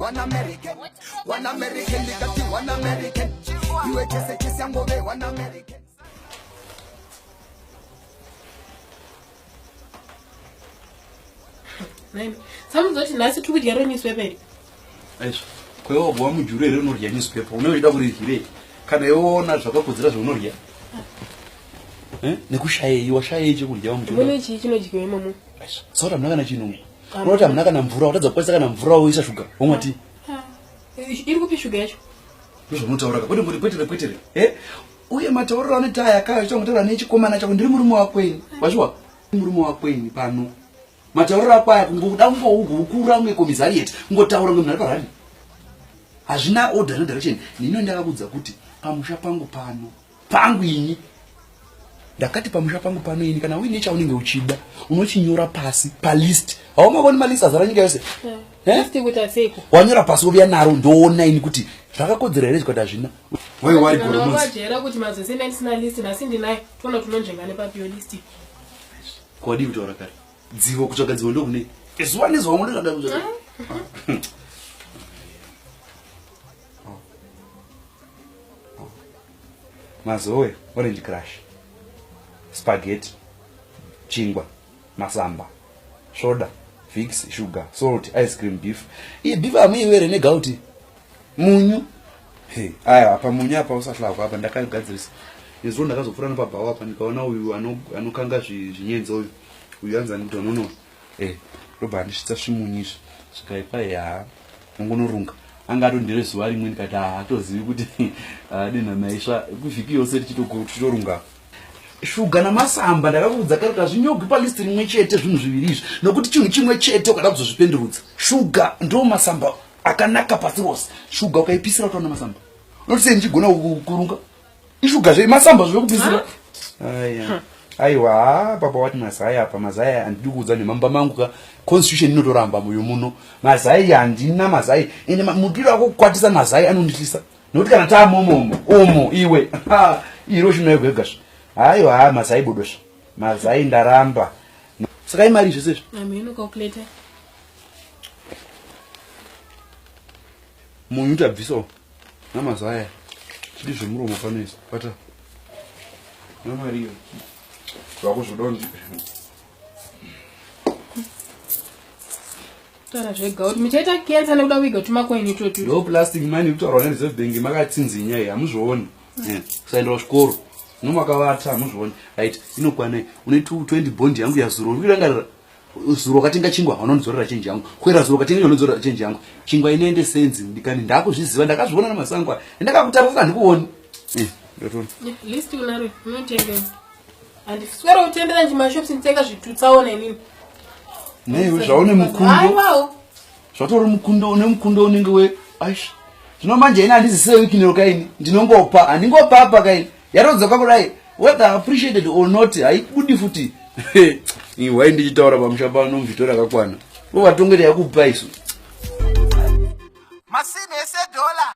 One American, one American, ndikati one American. Iwe chese chese yangove one American. Samuzoti nhasi tiri kudya renewspaper here? Aizvo. Kwaiwa wabva wamujuru here unorya newspaper? Unenge uchida kuridyirei? Kana iwe waona zvakakodzera zvaunorya. Eh? Nekushayei washayei chekudya wamujuru. Mune chii chinodyiwa imomo? Aizvo. Saka hamuna kana chinhu. Unoti hamuna kana mvura, watadza kukwanisa kana mvura woisa shuga. Womwa tii. Iri kupi shuga yacho? Ndozvaunotaura ka. Kwete muri kwetere kwetere. Eh? Uye matauriro anoita aya kaya uchangotaura nechikomana chako ndiri murume wako ini. Wazviwa? Murume wako ini pano. Matauriro ako aya kungoda kungoukura kunge komizarieti kungotaura kunge munhu ari parari. Hazvina order no direction. Nino ndakakuudza kuti pamusha pangu pano pangu ini ndakati pamusha pangu pano ini kana uine chaunenge uchida unochinyora pasi palist haumavoni malist azara nyika yose eh? Eh? Wanyora pasi wovuya naro ndoona ini kuti zvakakodzera here zvikati hazvina kwadii kutaura kare dzivo kutsvaga dzivo ndokunei zuva nezuva unondotsvaga kutsvaga Mazowe, orange crush, spaghetti, chingwa, masamba, soda, vicks, sugar, salt, ice cream, beef. Iyi beef hamuiwere negauti. Munyu. Hey, aya apa munyu apa usahlakwa apa ndakagadzirisa. Nezuro ndakazopfuura nepabhawa apa ndikaona uyu anokanga zvinyenze uyu. Uyu anzi ani donono. Eh, ndobva andisvitsa svimunyu izvi. Zvikaipa ya ongonorunga. Anga atondire zuva rimwe ndikati haatozivi kuti adenha maisva kuvhiki yose tichitorunga. Shuga namasamba ndakakuudza kare kuti hazvinyogwi palist rimwe chete zvinhu zviviri izvi nokuti chinhu chimwe chete ukada kuzozvipendurudza. Shuga ndo masamba akanaka pasi rose. Shuga ukaipisira utaona masamba. Unoti sei ndichigona kurunga? Ishuga zve masamba zvekupisira. Aya. Aiwa, papa wati mazai apa, mazai handidi kuudza nemamba mangu ka constitution inotoramba muyo muno. Mazai handina mazai. Ende mudiro wako kukwatisa mazai anondihlisa. Nokuti kana taamomomo, omo iwe. Ha, iro chinoyego yega zve. Aiwa, mazai bodosha. Mazai ndaramba. Saka imari zvese izvi. Ameno calculator. Munyu tabvisawo. Namazaya. Chidi zvemuromo pano izvi. Bata. Namariyo. Zvako zvoda kuti Taura zvega kuti muchaita cancer nekuda kuiga tumakoini itwotu. Ndo plastic money kutaurwa neReserve Bank makatsinzinya iyi hamuzvioni. Eh, kusaenda kuchikoro. Nomakavata hamuzvioni. Right, inokwana une 20 bond yangu yazuro. Uri kuirangarira? Zuro wakatenga chingwa unondidzorera chenji yangu. Kwera zuro wakatenga chingwa unondidzorera chenji yangu. Chingwa inoende senzi ndikani ndakuzviziva ndakazviona namasango aya. Ndakakutarisa handikuoni. Eh, ndotona. List unaro unotenga. Handiswera kutendera nje mashops nditenga zvitutsaona inini. Nei zvaune mukundo. Aiwawo. Zvatori mukundo une mukundo unenge we aish. Zvino manje ini handizisire wikinero kaini. Ndinongopa, handingopa apa kaini. Yatodzoka kudai whether appreciated or not haibudi futi. Why ndichitaura pamusha pano mvito rakakwana. Vovatongeri yakupa isu. Masini ese dollar.